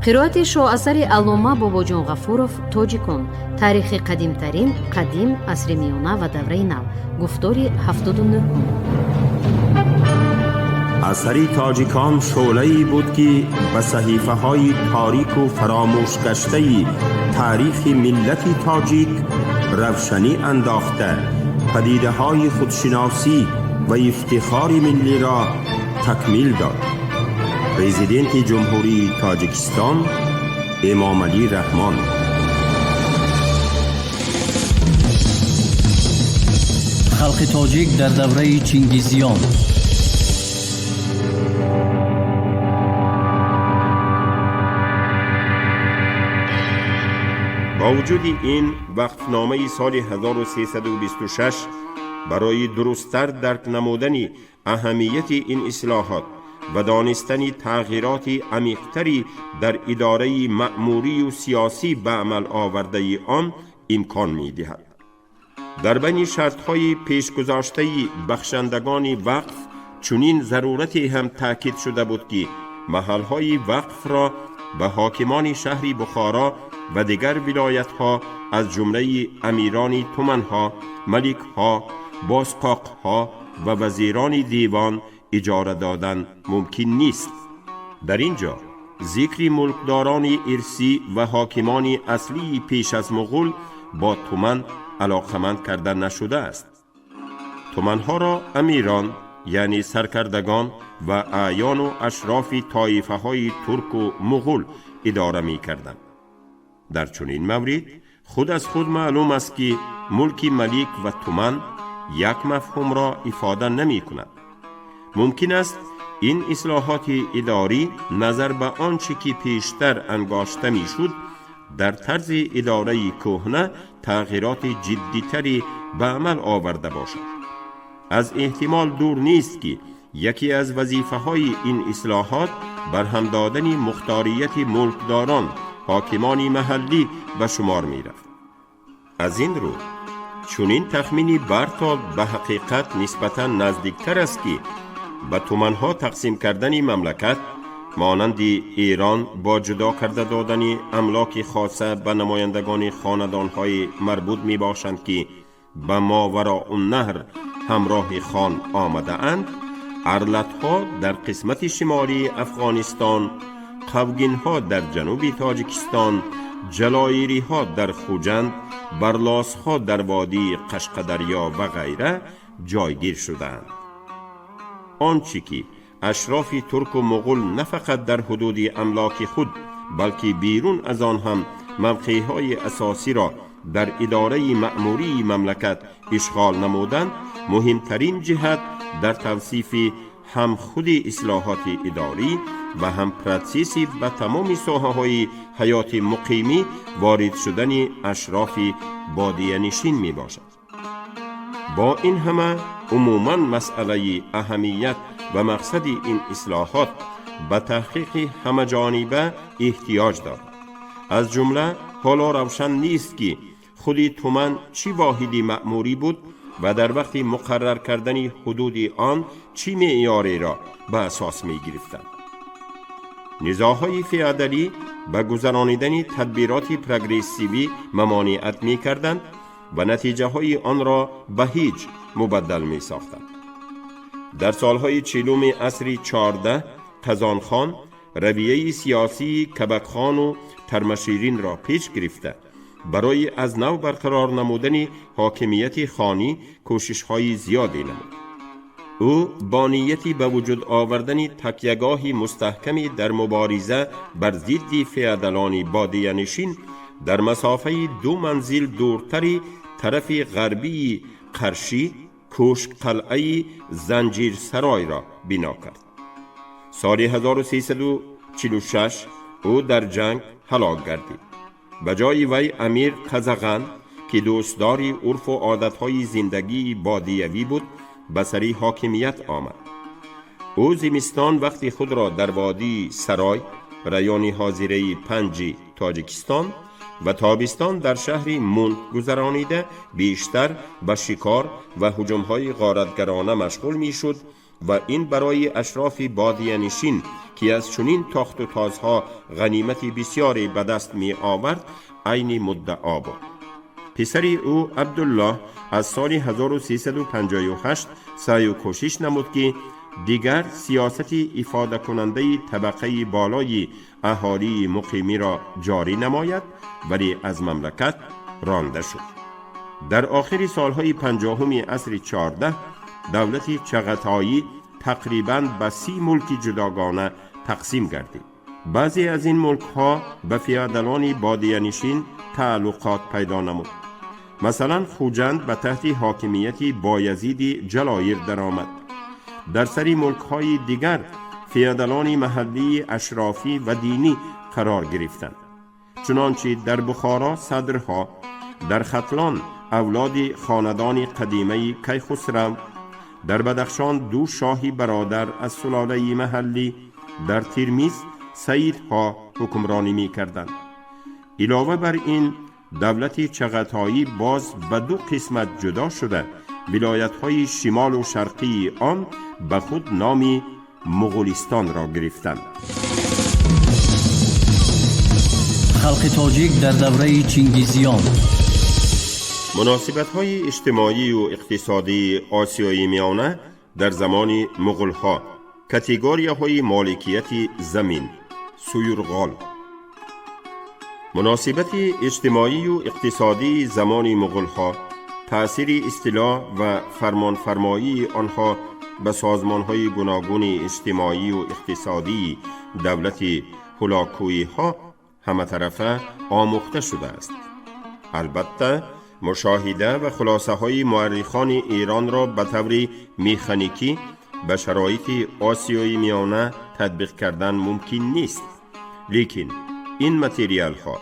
Қироати шоҳасари аллома Бобоҷон Ғафуров «Тоҷикон. Таърихи қадимтарин, қадим, асри миёна ва давраи нав», гуфтори 79-ум. Асари «Тоҷикон» шӯълае буд, ки ба саҳифаҳои торику фаромӯшгаштаи таърихи миллати тоҷик равшанӣ андохта, падидаҳои худшиносӣ ва ифтихори миллиро такмил дод. Президенти Ҷумҳурии Тоҷикистон Эмомалӣ Раҳмон. Халқи тоҷик дар давраи Чингизиён. Бо вуҷуди ин, вақфномаи соли 1326 барои дурусттар дарк намудани аҳамияти ин ислоҳот ва донистани тағйироти амиқтари дар идораи маъмурию сиёсӣ ба амал овардаи он имкон медиҳад. Дар байни шартҳои пешгузоштаи бахшандагони вақф чунин зарурате ҳам таъкид шуда буд, ки маҳалҳои вақфро ба ҳокимони шаҳри Бухоро ва дигар вилоятҳо, аз ҷумлаи амирони туманҳо, маликҳо, бозқоқҳо ва вазирони девон иҷора додан мумкин нест. Дар ин ҷо зикри мулкдорони ирсӣ ва ҳокимони аслии пеш аз муғул бо туман алоқаманд карда нашудааст. Туманҳоро амирон, яъне саркардагон ва аъёну ашрофи тоифаҳои турку муғул идора мекарданд. Дар чунин маврид худ аз худ маълум аст, ки мулки малик ва туман як мафҳумро ифода намекунад. Мумкин аст, ин ислоҳоти идорӣ назар ба он чӣ ки пештар ангошта мешуд, дар тарзи идораи кӯҳна тағйироти ҷиддитаре ба амал оварда бошад. Аз эҳтимол дур нест, ки яке аз вазифаҳои ин ислоҳот барҳам додани мухторияти мулкдорон, ҳокимони маҳаллӣ ба шумор мерафт. Аз ин рӯ чунин тахмини Бартолд ба ҳақиқат нисбатан наздиктар аст, ки ба туманҳо тақсим кардани мамлакат, монанди Эрон, бо ҷудо карда додани амлоки хоса ба намояндагони хонадонҳои марбут мебошанд, ки ба Мовароуннаҳр ҳамроҳи хон омадаанд, арлатҳо дар қисмати шимолии Афғонистон, қавгинҳо дар ҷануби Тоҷикистон, ҷалоириҳо дар Хуҷанд, барлосҳо дар водии Қашқадарё ва ғайра ҷойгир шудаанд. Он чӣ ки ашрофи турку муғул на фақат дар ҳудуди амлоки худ, балки берун аз он ҳам мавқеъҳои асосиро дар идораи маъмурии мамлакат ишғол намуданд, муҳимтарин ҷиҳат дар тавсифи ҳам худи ислоҳоти идорӣ ва ҳам протсесси ба тамоми соҳаҳои ҳаёти муқимӣ ворид шудани ашрофи бодиянишин мебошад. Бо ин ҳама, умуман масъалаи аҳамият ва мақсади ин ислоҳот ба таҳқиқи ҳамаҷониба эҳтиёҷ дорад. Аз ҷумла ҳоло равшан нест, ки худи туман чӣ воҳиди маъмурӣ буд ва дар вақти муқаррар кардани ҳудуди он чӣ меъёреро ба асос мегирифтанд. Низоъҳои феодалӣ ба гузаронидани тадбироти прогрессивӣ мамониат мекарданд ва натиҷаҳои онро ба ҳеҷ мубаддал месохтанд. Дар солҳои 40-уми асри 14 Қазонхон равияи сиёсии Кабакхону Тармаширинро пеш гирифта, барои аз нав барқарор намудани ҳокимияти хонӣ кӯшишҳои зиёде намуд. Ӯ бо нияти ба вуҷуд овардани такягоҳи мустаҳкаме дар мубориза бар зидди феодалони бодиянишин дар масофаи 2 манзил дуртари тарафи ғарбии Қаршӣ кӯшк қалъаи Занҷирсаройро бино кард. Соли 1346 ӯ дар ҷанг ҳалок гардид. Ба ҷои вай амир Қазаған, ки дӯстдори урфу одатҳои зиндагии бодиявӣ буд, ба сари ҳокимият омад. Ӯ зимистон вақти худро дар водии Сарой, райони ҳозираи Панҷи Тоҷикистон, ва тобистон дар шаҳри Мун гузаронида, бештар ба шикор ва ҳуҷумҳои ғоратгарона машғул мешуд ва ин барои ашрофи бодиянишин, ки аз чунин тохту тозҳо ғанимати бисёре ба даст меовард, айни муддао буд. Писари ӯ Абдуллоҳ аз соли 1358 саъю кӯшиш намуд, ки дигар сиёсати ифодакунандаи табақаи болои аҳолии муқимиро ҷорӣ намояд, вале аз мамлакат ронда шуд. Дар охири солҳои 50-уми асри 14 давлати Чағатоӣ тақрибан ба 30 мулки ҷудогона тақсим гардид. Баъзе аз ин мулкҳо ба феодалони бодиянишин тааллуқот пайдо намуд. Масалан, Хуҷанд ба таҳти ҳокимияти Боязиди Ҷалоир даромад. Дар сари мулкҳои дигар феодалони маҳаллии ашрофӣ ва динӣ қарор гирифтанд. Чунончи дар Бухоро садрҳо, дар Хатлон авлоди хонадони қадимаи Кайхусрав, дар Бадахшон ду шоҳи бародар аз сулолаи маҳаллӣ, дар Тирмиз саидҳо ҳукмронӣ мекарданд. Илова бар ин, давлати Чағатоӣ боз ба ду қисмат ҷудо шуда, вилоятҳои шимолу шарқии он ба худ номи Муғулистонро гирифтанд. Халқи тоҷик дар давраи Чингизиён. Муносибатҳои иҷтимоию иқтисодии Осиёи Миёна дар замони муғулҳо, категорияҳои моликияти замин, суюрғол. Муносибати иҷтимоию иқтисодии замони муғулҳо, таъсири истилоҳ ва фармонфармоии онҳо ба созмонҳои гуногуни иҷтимоию иқтисодии давлати ҳулокӯиҳо ҳаматарафа омӯхта шудааст. Албатта, мушоҳида ва хулосаҳои муаррихони Эронро ба таври механикӣ ба шароити Осиёи Миёна татбиқ кардан мумкин нест. Лекин ин материалҳо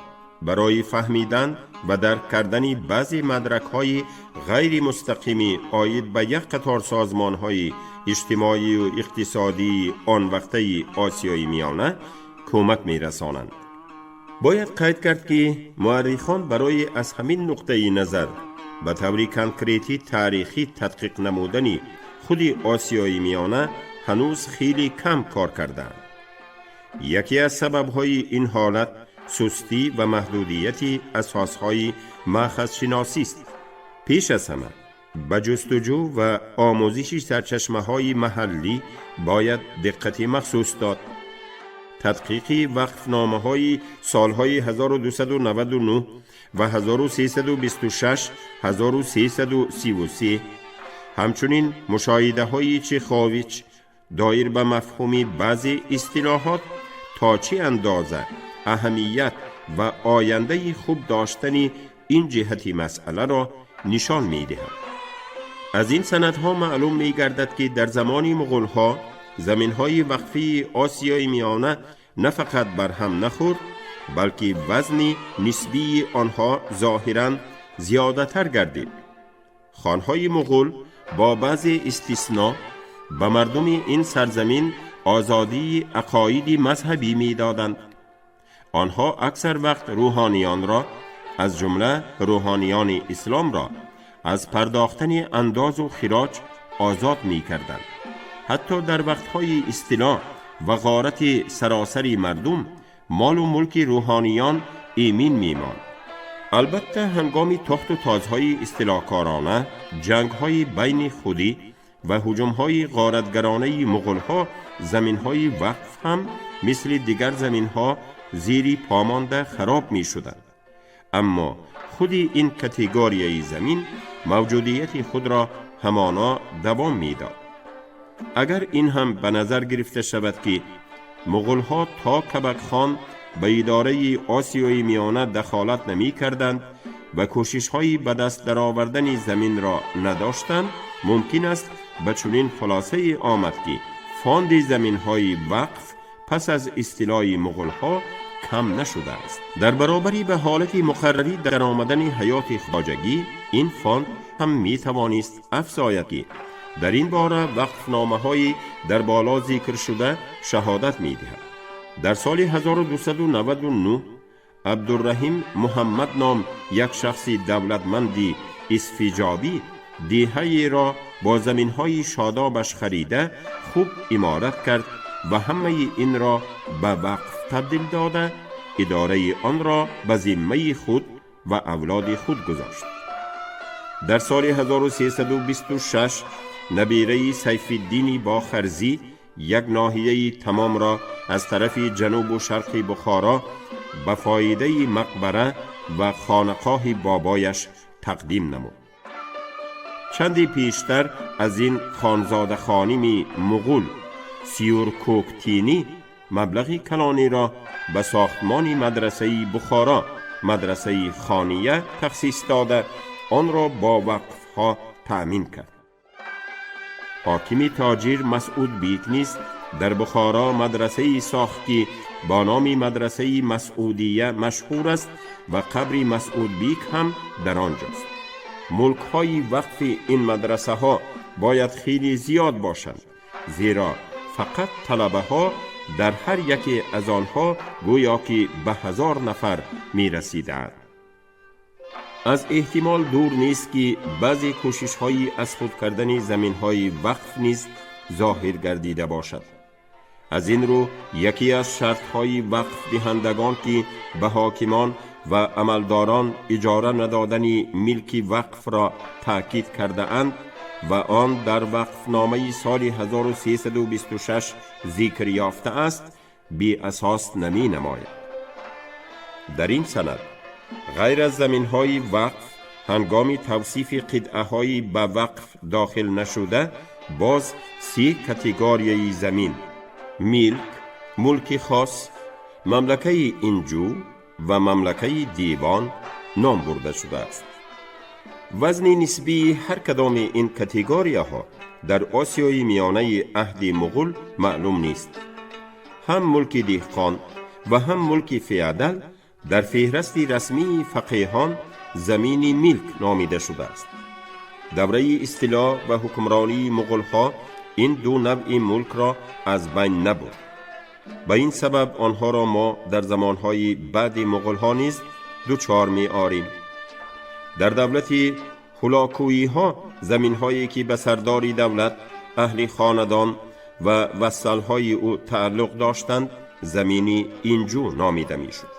барои фаҳмидан ва дарк кардани баъзе мадракҳои ғайримустақими оид ба як қатор созмонҳои иҷтимоию иқтисодии он вақтаи Осиёи Миёна кӯмак мерасонанд. Бояд қайд кард, ки муаррихон барои аз ҳамин нуқтаи назар ба таври конкретӣ таърихӣ тадқиқ намудани худи Осиёи Миёна ҳанӯз хеле кам кор кардаанд. Яке аз сабабҳои ин ҳолат сустӣ ва маҳдудияти асосҳои маъхазшиносист. Пеш аз ҳама ба ҷустуҷӯ ва омӯзиши сарчашмаҳои маҳаллӣ бояд диққати махсус дод. Тадқиқи вақфномаҳои солҳои 1299 ва 1326, 1333, ҳамчунин мушоҳидаҳои Чехович доир ба мафҳуми баъзе истилоҳот то чӣ андоза аҳамият ва ояндаи хуб доштани ин ҷиҳати масъаларо нишон медиҳад. Аз ин санадҳо маълум мегардад, ки дар замони муғулҳо заминҳои вақфии Осиёи Миёна на фақат барҳам нахӯрд, балки вазни нисбии онҳо зоҳиран зиёдатар гардид. Хонҳои муғул бо баъзе истисно ба мардуми ин сарзамин озодии ақоиди мазҳабӣ медоданд. Онҳо аксар вақт рӯҳониёнро, аз ҷумла рӯҳониёни исломро, аз пардохтани андозу хироҷ озод мекарданд. Ҳатто дар вақтҳои истилоҳ ва ғорати саросари мардум молу мулки рӯҳониён эмин мемонд. Албатта, ҳангоми тохту тозҳои истилоҳкорона, ҷангҳои байни худӣ ва ҳуҷумҳои ғоратгаронаи муғулҳо заминҳои вақф ҳам мисли дигар заминҳо зири по монда хароб мешуданд. Аммо худи ин категорияи замин мавҷудияти худро ҳамоно давом медод. Агар ин ҳам ба назар гирифта шавад, ки муғулҳо то Кабакхон ба идораи Осиёи Миёна дахолат намекарданд ва кӯшишҳои ба даст даровардани заминро надоштанд, мумкин аст ба чунин хулосае омад, ки фонди заминҳои вақф пас аз истилои муғулҳо кам нашудааст. Дар баробари ба ҳолати муқаррарӣ даромадани ҳаёти хоҷагӣ ин фонд ҳам метавонист афзояд, ки дар ин бора вақфномаҳои дар боло зикршуда шаҳодат медиҳад. Дар соли 1299 Абдурраҳим Муҳаммад ном як шахси давлатманди исфиҷобӣ деҳаеро бо заминҳои шодобаш харида, хуб иморат кард ва ҳамаи инро ба вақф табдил дода, идораи онро ба зиммаи худ ва авлоди худ гузошт. Дар соли 1326 набираи Сайфиддини Бохарзӣ як ноҳияи тамомро аз тарафи ҷанубу шарқи Бухоро ба фоидаи мақбара ва хонақоҳи бобояш тақдим намуд. Чанде пештар аз ин хонзода хоними муғул Сиюркӯктинӣ маблағи калониро ба сохтмони мадрасаи Бухоро, мадрасаи Хония, тахсис дода, онро бо вақфҳо таъмин кард. Ҳокими тоҷир Масъуд Бик низ дар Бухоро мадрасае сохт, ки бо номи мадрасаи Масъудия машҳур аст ва қабри Масъуд Бик ҳам дар он ҷост. Мулкҳои вақфи ин мадрасаҳо бояд хеле зиёд бошанд, зеро фақат талабаҳо дар ҳар яке аз онҳо гӯё ки ба 1000 нафар мерасидаанд. Аз эҳтимол дур нест, ки баъзе кӯшишҳои аз худ кардани заминҳои вақф низ зоҳир гардида бошад. Аз ин рӯ яке аз шартҳои вақфдиҳандагон, ки ба ҳокимон ва амалдорон иҷора надодани милки вақфро таъкид кардаанд ва он дар вақфномаи соли 1326 зикр ёфтааст, беасос наменамояд. Дар ин санад ғайр аз заминҳои вақф, ҳангоми тавсифи қитъаҳои ба вақф дохил нашуда, боз се категорияи замин: милк, мулки хос, мамлакаи инҷӯ ва мамлакаи девон ном бурда шудааст. Вазни нисбии ҳар кадоми ин категорияҳо дар Осиёи Миёнаи аҳди муғул маълум нест. Ҳам мулки деҳқон ва ҳам мулки феодал дар феҳрасти расмии фақеҳон замини милк номида шудааст. Давраи истило ва ҳукмронии муғулҳо ин ду навъи мулкро аз байн набурд. Ба ин сабаб онҳоро мо дар замонҳои баъди муғулҳо низ дучор меорем. Дар давлати ҳулокӯиҳо заминҳое, ки ба сардори давлат, аҳли хонадон ва вассалҳои ӯ тааллуқ доштанд, замини инҷӯ номида мешуд.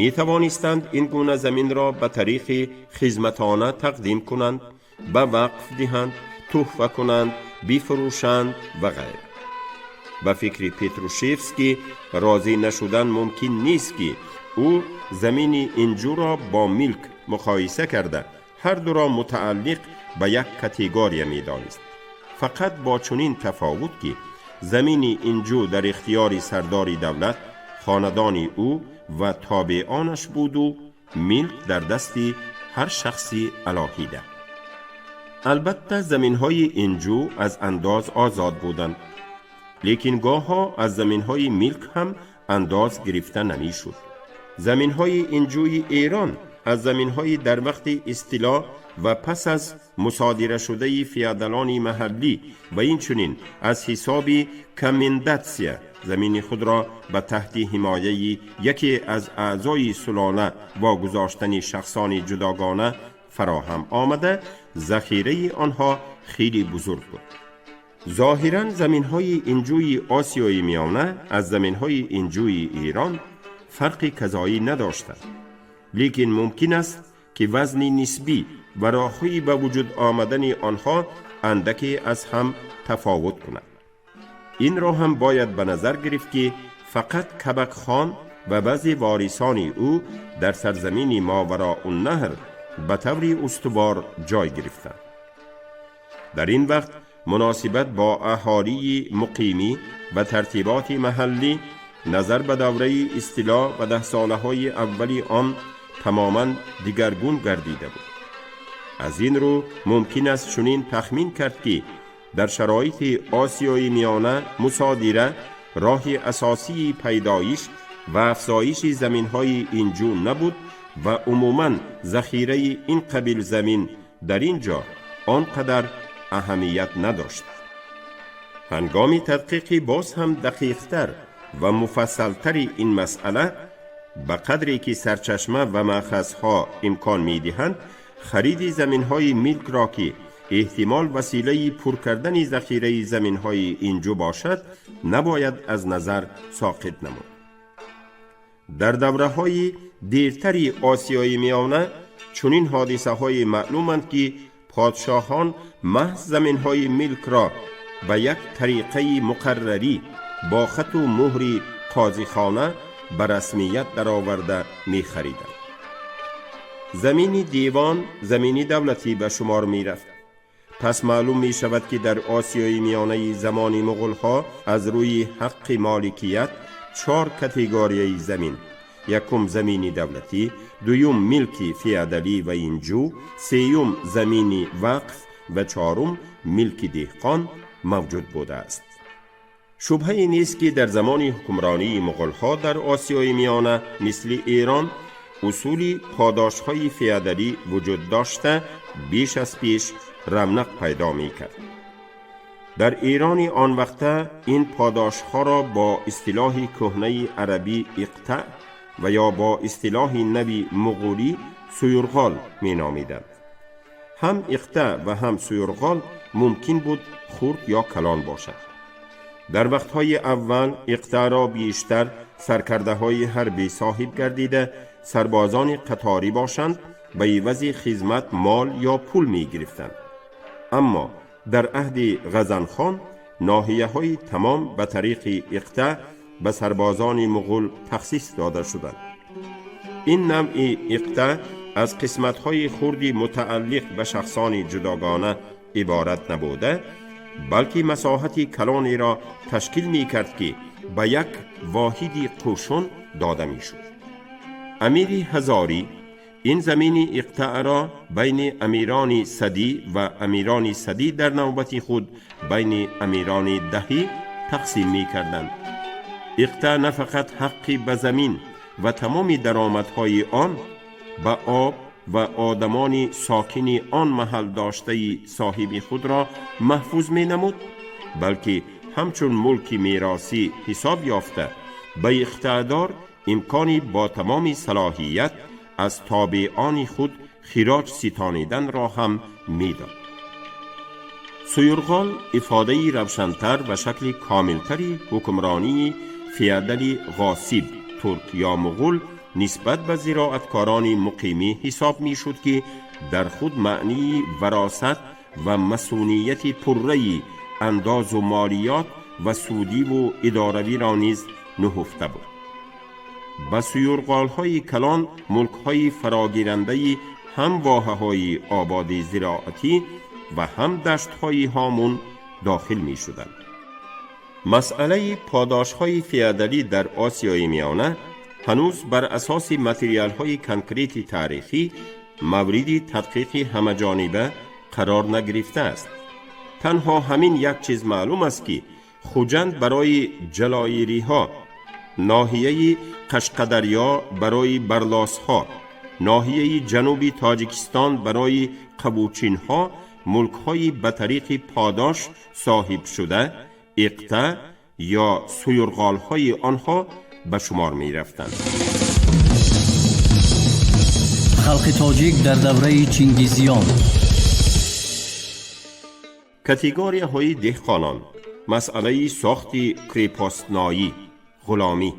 Метавонистанд ин гуна заминро ба тариқи хизматона тақдим кунанд, ба вақф диҳанд, тӯҳфа кунанд, бифурӯшанд ва ғайра. Ба фикри Петрушевский розӣ нашудан мумкин нест, ки ӯ замини инҷӯро бо милк муқоиса карда, ҳар дуро мутааллиқ ба як категория медонист, фақат бо чунин тафовут, ки замини инҷӯ дар ихтиёри сардори давлат, хонадони ӯ ва тобеонаш буду милк дар дасти ҳар шахси алоҳида. Албатта, заминҳои инҷӯ аз андоз озод буданд, лекин гоҳҳо аз заминҳои милк ҳам андоз гирифта намешуд. Заминҳои инҷӯи Эрон аз заминҳои дар вақти истило ва пас аз мусодирашудаи феодалони маҳаллӣ ва инчунин аз ҳисоби комендатсия замини худро ба таҳти ҳимояи яке аз аъзои сулола вогузоштани шахсони ҷудогона фароҳам омада, захираи онҳо хеле бузург буд. Зоҳиран, заминҳои инҷӯи Осиёи Миёна аз заминҳои инҷӯи Эрон фарқи казоӣ надоштанд, лекин мумкин аст, ки вазни нисбӣ ва роҳҳои ба вуҷуд омадани онҳо андаке аз ҳам тафовут кунад. Инро ҳам бояд ба назар гирифт, ки фақат Кабакхон ва баъзе ворисони ӯ дар сарзамини Мовароуннаҳр ба таври устувор ҷой гирифтанд. Дар ин вақт муносибат бо аҳолии муқимӣ ва тартиботи маҳаллӣ назар ба давраи истило ва даҳсолаҳои аввали он тамоман дигаргун гардида буд. Аз ин рӯ мумкин аст чунин тахмин кард, ки дар шароити Осиёи Миёна мусодира роҳи асосии пайдоиш ва афзоиши заминҳои инҷӯ набуд ва умуман захираи ин қабил замин дар ин ҷо он қадар аҳамият надошт. Ҳангоми тадқиқи боз ҳам дақиқтар ва муфассалтари ин масъала Ба қадре ки сарчашма ва маъхазҳо имкон медиҳанд, хариди заминҳои милкро, ки эҳтимол василаи пур кардани захираи заминҳои инҷу бошад, набояд аз назар соқит намуд. Дар давраҳои дертари Осиёи Миёна чунин ҳодисаҳое маълуманд, ки подшоҳон маҳз заминҳои милкро ба як тариқаи муқаррарӣ бо хату муҳри қозихона ба расмият дароварда мехариданд. Замини девон замини давлатӣ ба шумор мерафт. Пас маълум мешавад, ки дар Осиёи Миёнаи замони муғулҳо аз рӯи ҳаққи моликият чор категорияи замин: якум замини давлатӣ, дуюм милки феодалӣ ва инҷу, сеюм замини вақф ва чорум милки деҳқон мавҷуд будааст. Шубҳае нест, ки дар замони ҳукмронии муғулҳо дар Осиёи Миёна мисли Эрон усули подошҳои феодалӣ вуҷуд дошта, беш аз пеш равнақ пайдо мекард. Дар Эрони он вақта ин подошҳоро бо истилоҳи кӯҳнаи арабӣ иқтаъ ва ё бо истилоҳи нави муғулӣ суюрғол меномиданд. Ҳам иқтаъ ва ҳам суюрғол мумкин буд хурд ё калон бошад. Дар вақтҳои аввал иқтаъро бештар саркардаҳои ҳарбӣ соҳиб гардида, сарбозони қаторӣ бошанд, ба ивази хизмат мол ё пул мегирифтанд. Аммо дар аҳди Ғазанхон ноҳияҳои тамом ба тариқи иқтаъ ба сарбозони муғул тахсис дода шуданд. Ин навъи иқтаъ аз қисматҳои хурди мутааллиқ ба шахсони ҷудогона иборат набуда, балки масоҳати калонеро ташкил мекард, ки ба як воҳиди қӯшун дода мешуд. Амири ҳазорӣ ин замини иқтаъро байни амирони садӣ ва амирони садӣ дар навбати худ байни амирони даҳӣ тақсим мекарданд. Иқтаъ на фақат ҳаққи ба замин ва тамоми даромадҳои он, ба об ва одамони сокини он маҳал доштаи соҳиби худро маҳфуз менамуд, балки ҳамчун мулки меросӣ ҳисоб ёфта, ба иқтаъдор имкони бо тамоми салоҳият аз тобеони худ хироҷ ситониданро ҳам медод. Суюрғол ифодаи равшантар ва шакли комилтари ҳукмронии феодали ғосиб, турк ё муғул, нисбат ба зироаткорони муқимӣ ҳисоб мешуд, ки дар худ маънии варосат ва масунияти пурраи андозу молиёт ва судиву идоравиро низ нуҳуфта буд. Ба суюрғолҳои калон мулкҳои фарогирандаи ҳам воҳаҳои ободи зироатӣ ва ҳам даштҳои ҳомун дохил мешуданд. Масъалаи подошҳои феодалӣ дар Осиёи Миёна ҳанӯз бар асоси материалҳои конкрети таърихӣ мавриди тадқиқи ҳамаҷониба қарор нагирифтааст. Танҳо ҳамин як чиз маълум аст, ки Хуҷанд барои ҷалоириҳо, ноҳияи Қашқадарё барои барлосҳо, ноҳияи ҷануби Тоҷикистон барои қабучинҳо мулкҳои ба тариқи подош соҳибшуда иқтаъ ё суюрғолҳои онҳо ба шумор мерафтанд. Халқи тоҷик дар давраи Чингизиён. Категорияҳои деҳқонон, масъалаи сохти крепостноӣ, ғуломӣ.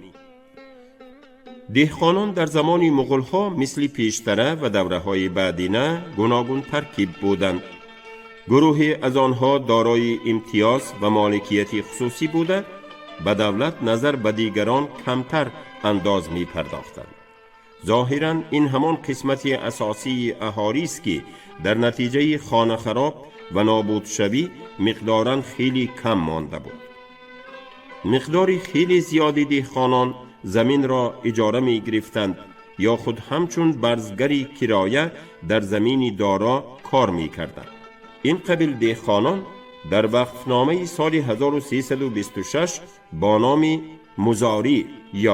Деҳқонон дар замони муғулҳо мисли пештара ва давраҳои баъдина гуногун таркиб буданд. Гурӯҳе аз онҳо дорои имтиёз ва моликияти хусусӣ буда, ба давлат назар ба дигарон камтар андоз мепардохтанд. Зоҳиран, ин ҳамон қисмати асосии аҳолист, ки дар натиҷаи хонахароб ва нобудшавӣ миқдоран хеле кам монда буд. Миқдори хеле зиёди деҳқонон заминро иҷора мегирифтанд ё худ ҳамчун барзгари кироя дар замини доро кор мекарданд. Ин қабил деҳқонон дар вақфномаи соли 1326 бо номи музорӣ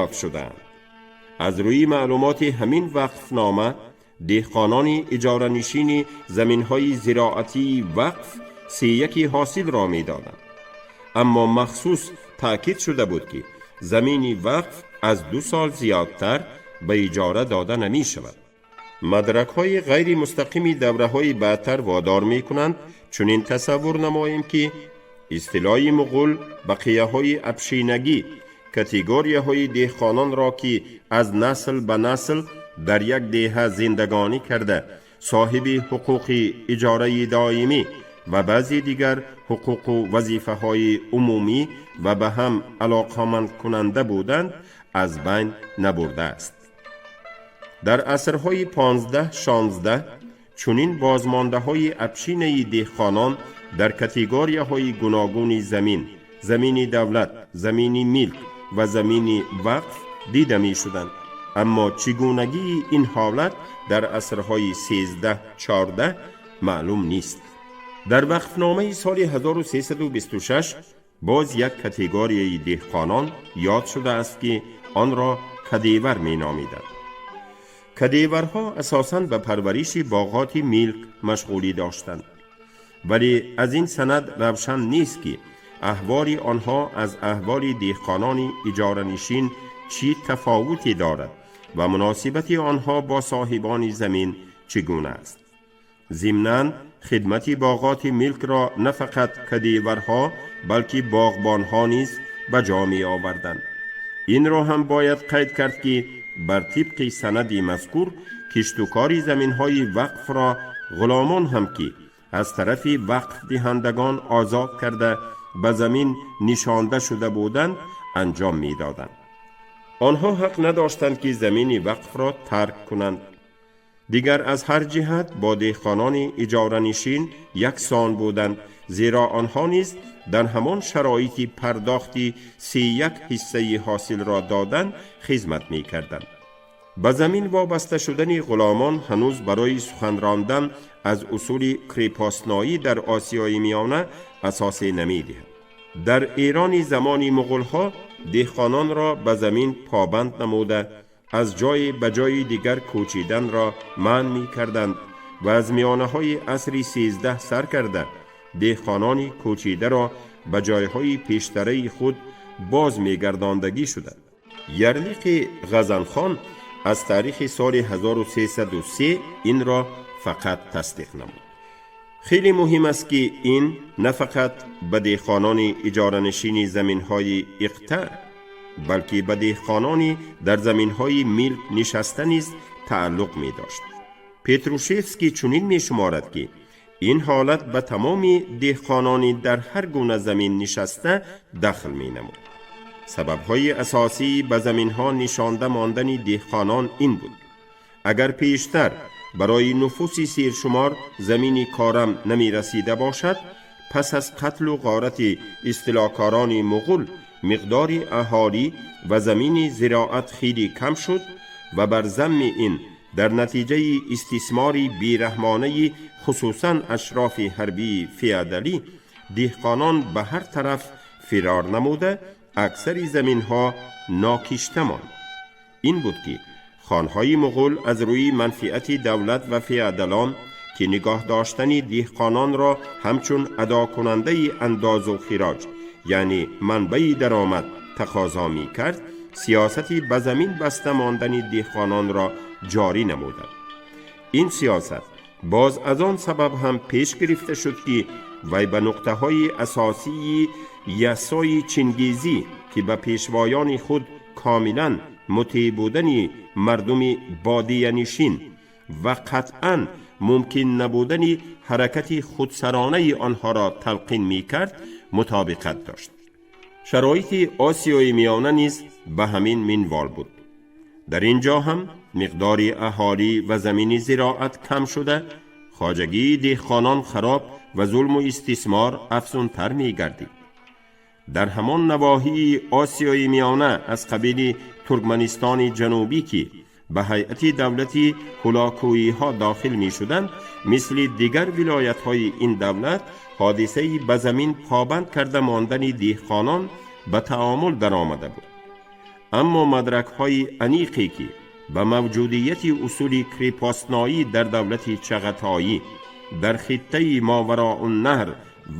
ёд шудаанд. Аз рӯи маълумоти ҳамин вақфнома, деҳқонони иҷоранишини заминҳои зироатии вақф сеяки ҳосилро медоданд. Аммо махсус таъкид шуда буд, ки замини вақф аз 2 сол зиёдтар ба иҷора дода намешавад. Мадракҳои ғайримустақими давраҳои баъдтар водор мекунанд чунин тасаввур намоем, ки истилои муғул бақияҳои абшинагӣ, категорияҳои деҳқононро, ки аз насл ба насл дар як деҳа зиндагонӣ карда, соҳиби ҳуқуқи иҷораи доимӣ ва баъзе дигар ҳуқуқу вазифаҳои умумӣ ва ба ҳам алоқамандкунанда буданд, аз байн набурдааст. Дар асрҳои 15-16 чунин бозмондаҳои абшинаи деҳқонон дар категорияҳои гуногуни замин, замини давлат, замини милк ва замини вақф дида мешуданд. Аммо чӣ гунагии ин ҳолат дар асрҳои 13-14 маълум нест. Дар вақфномаи соли 1326 боз як категорияи деҳқонон ёд шудааст, ки онро кадевар меномиданд. Кадеварҳо асосан ба парвариши боғоти милк машғулӣ доштанд, вале аз ин санад равшан нест, ки аҳволи онҳо аз аҳволи деҳқонони иҷоранишин чӣ тафовуте дорад ва муносибати онҳо бо соҳибони замин чӣ гуна аст. Зимнан, хидмати боғоти милкро на фақат кадеварҳо, балки боғбонҳо низ ба ҷо меоварданд. Инро ҳам бояд қайд кард, ки бар тибқи санади мазкур киштукори заминҳои вақфро ғуломон ҳам, ки аз тарафи вақфдиҳандагон озод карда, ба замин нишонда шуда буданд, анҷом медоданд. Онҳо ҳақ надоштанд, ки замини вақфро тарк кунанд. Дигар аз ҳар ҷиҳат бо деҳқонони иҷоранишин яксон буданд, зеро онҳо низ дар ҳамон шароити пардохти 31 ҳиссаи ҳосилро додан хизмат мекарданд. Ба замин вобаста шудани ғуломон ҳанӯз барои сухан рондан аз усули крепостноӣ дар Осиёи Миёна асосе намедиҳад. Дар Эрони замони муғулҳо деҳқононро ба замин побанд намуда, аз ҷое ба ҷои дигар кӯчиданро манъ мекарданд ва аз миёнаҳои асри 13 сар карда, деҳқонони кӯчидаро ба ҷойҳои пештараи худ боз мегардондагӣ шуданд. Ярлиқи Ғазанхон аз таърихи соли 1303 инро фақат тасдиқ намуд. Хеле муҳим аст, ки ин на фақат ба деҳқонони иҷоранишини заминҳои иқтаъ, балки ба деҳқонони дар заминҳои милк нишаста низ тааллуқ медошт. Петрушевский чунин мешуморад, ки ин ҳолат ба тамоми деҳқонони дар ҳар гуна замин нишаста дахл менамуд. Сабабҳои асосии ба заминҳо нишонда мондани деҳқонон ин буд: агар пештар барои нуфуси сершумор замини корам намерасида бошад, пас аз қатлу ғорати истилокорони муғул миқдори аҳолӣ ва замини зироат хеле кам шуд ва бар замми ин дар натиҷаи истисмори бераҳмонаи хусусан ашрофи ҳарбии феодалӣ деҳқонон ба ҳар тараф фирор намуда, аксари заминҳо нокишта монд. Ин буд, ки хонҳои муғул аз рӯи манфиати давлат ва феодалон, ки нигоҳ доштани деҳқононро ҳамчун адокунандаи андозу хироҷ, яъне манбаи даромад, тақозо мекард, сиёсати ба замин баста мондани деҳқононро ҷорӣ намуданд. Ин сиёсат боз аз он сабаб ҳам пеш гирифта шуд, ки вай ба нуқтаҳои асосии ясои Чингизӣ, ки ба пешвоёни худ комилан мутеъ будани мардуми бодиянишин ва қатъан мумкин набудани ҳаракати худсаронаи онҳоро талқин мекард, мутобиқат дошт. Шароити Осиёи Миёна низ ба ҳамин минвол буд. Дар ин ҷо ҳам миқдори аҳолӣ ва замини зироат кам шуда, хоҷагии деҳқонон хароб ва зулму истисмор афзунтар мегардид. Дар ҳамон навоҳии Осиёи Миёна аз қабили Туркманистони Ҷанубӣ, ки ба ҳайати давлати ҳулокӯиҳо дохил мешуданд, мисли дигар вилоятҳои ин давлат ҳодисаи ба замин побанд карда мондани деҳқонон ба таомул даромада буд. Аммо мадракҳои аниқе, ки ба мавҷудияти усули крепостноӣ дар давлати Чағатоӣ, дар хиттаи Мовароуннаҳр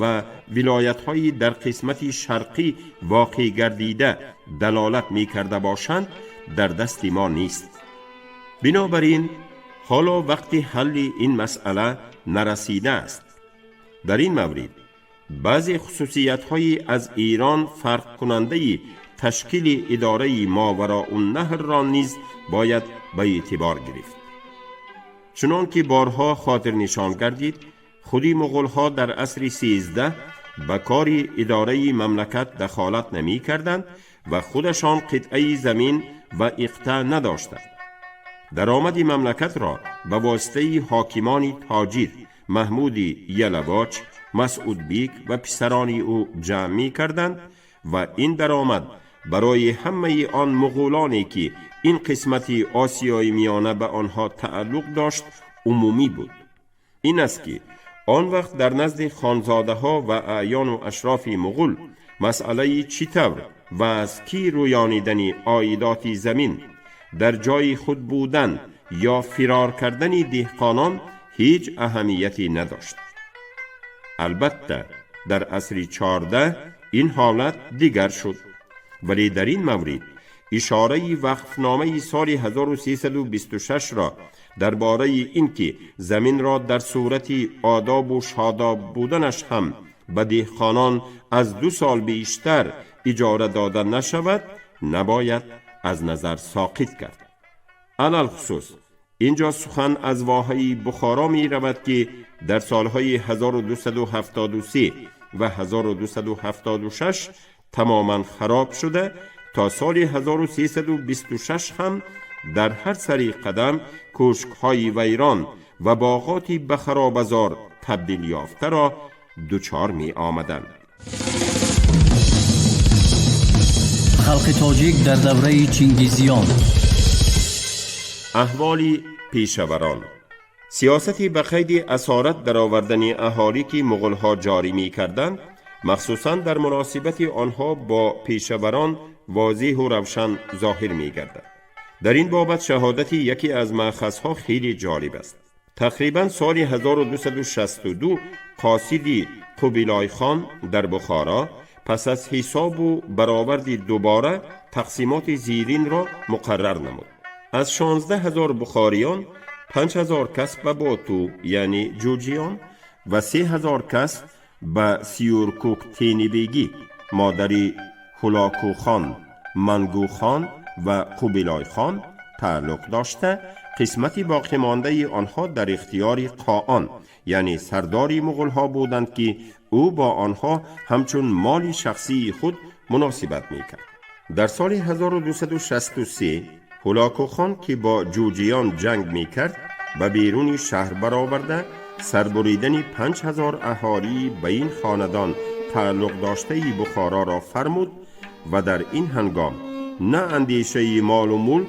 ва вилоятҳои дар қисмати шарқӣ воқеъ гардида далолат мекарда бошанд, дар дасти мо нест. бинобар ин ҳоло вақти ҳалли ин масъала нарасидааст. Дар ин маврид баъзе хусусиятҳои аз Эрон фарқкунандаи ташкили идораи Мовароуннаҳрро низ бояд ба эътибор гирифт. Чунон ки борҳо хотирнишон гардид, худи муғулҳо дар асри 13 ба кори идораи мамлакат дахолат намекарданд ва худашон қитъаи замин ва иқтаъ надоштанд. Даромади мамлакатро ба воситаи ҳокимони тоҷир Маҳмуди Ялавоч, Масъудбик ва писарони ӯ ҷамъ мекарданд ва ин даромад барои ҳамаи он муғулоне ки ин қисмати Осиёи Миёна ба онҳо тааллуқ дошт, умумӣ буд. Ин аст ки он вақт дар назди хонзодаҳо ва аъёну ашрофи муғул масъалаи чӣ тавр ва аз кӣ рӯёнидани оидоти замин, дар ҷои худ будан ё фирор кардани деҳқонон ҳеҷ аҳамияте надошт. Албатта, дар асри 14 ин ҳолат дигар шуд, вале дар ин маврид ишораи вақфномаи соли 1326-ро дар бораи ин ки заминро дар сурати одобу шодоб буданаш ҳам ба деҳқонон аз 2 сол бештар иҷора дода нашавад, набояд аз назар соқит кард. Алалхусус инҷо сухан аз воҳаи Бухоро меравад ки дар солҳои 1273 ва 1276 тамоман хароб шуда, то соли 1326 ҳам дар ҳар сари қадам кӯшкҳои вайрон ва боғоти ба харобазор табдил ёфтаро дучор меомаданд. Халқи тоҷик дар давраи Чингизиён. Аҳволи пешаварон. Сиёсати ба қайди асорат даровардани аҳолӣ ки муғулҳо ҷорӣ мекарданд, махсусан дар муносибати онҳо бо пешаварон возеҳу равшан зоҳир мегардад. Дар ин бобат шаҳодати яке аз маъхазҳо хеле ҷолиб аст. Тақрибан соли 1262 қосиди Қубилойхон дар Бухоро пас аз ҳисобу бароварди дубора тақсимоти зиринро муқаррар намуд. Аз 16 ҳазор бухориён 5 ҳазор кас ба Боту, яъне Ҷуҷиён, ва 3 ҳазор кас ба Сиюркуктенибегӣ, модари Ҳулокухон, Мангухон ва Қубилойхон тааллуқ дошта, қисмати боқимондаи онҳо дар ихтиёри Қоон, яъне сардори муғулҳо буданд ки ӯ бо онҳо ҳамчун моли шахсии худ муносибат мекард. Дар соли 1263 Ҳулокухон ки бо Ҷуҷиён ҷанг мекард, ба беруни шаҳр бароварда, сарбуридани 5 ҳазор аҳолии ба ин хонадон тааллуқ доштаи Бухороро фармуд ва дар ин ҳангом на андешаи молу мулк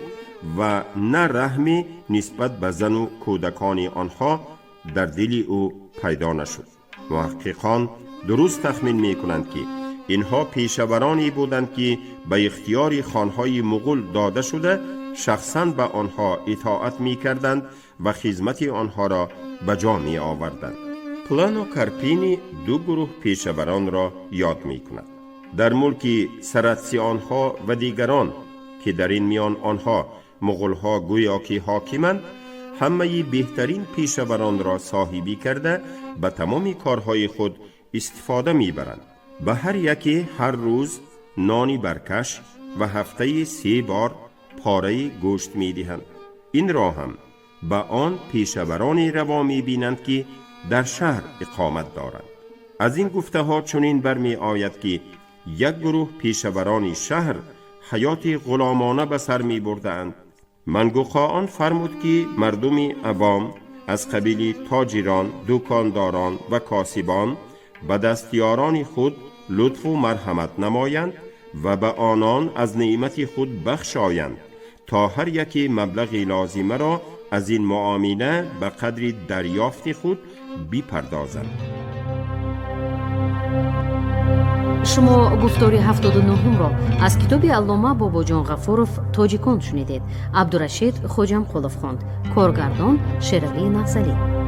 ва на раҳме нисбат ба зану кӯдакони онҳо дар дили ӯ пайдо нашуд. Муҳаққиқон дуруст тахмин мекунанд ки инҳо пешавароне буданд ки ба ихтиёри хонҳои муғул дода шуда, шахсан ба онҳо итоат мекарданд ва хизмати онҳоро ба ҷо меоварданд. Плано Карпини ду гурӯҳ пешаваронро ёд мекунад. Дар мулки саратсионҳо ва дигарон, ки дар ин миён онҳо муғулҳо гӯё ки ҳокиманд, ҳамаи беҳтарин пешаваронро соҳибӣ карда, ба тамоми корҳои худ истифода мебаранд. Ба ҳар яке ҳар рӯз нони баркаш ва ҳафтаи 3 бор пораи гӯшт медиҳанд. Инро ҳам ба он пешавароне раво мебинанд ки дар шаҳр иқомат доранд. Аз ин гуфтаҳо чунин бармеояд ки як гурӯҳ пешаварони шаҳр ҳаёти ғуломона ба сар мебурдаанд. Мангуқоон фармуд ки мардуми авом аз қабили тоҷирон, дукондорон ва косибон ба дастёрони худ лутфу марҳамат намоянд ва ба онон аз неъмати худ бахшоянд, то ҳар яке маблағи лозимаро аз ин муомила ба қадри дарёфти худ бипардозанд. Шумо гуфтори 79-ро аз китоби аллома Бобоҷон Ғафуров «Тоҷикон» шунидед. Абдурашид Хоҷамқулов хонд. Коргардон Шералӣ Нағзалӣ.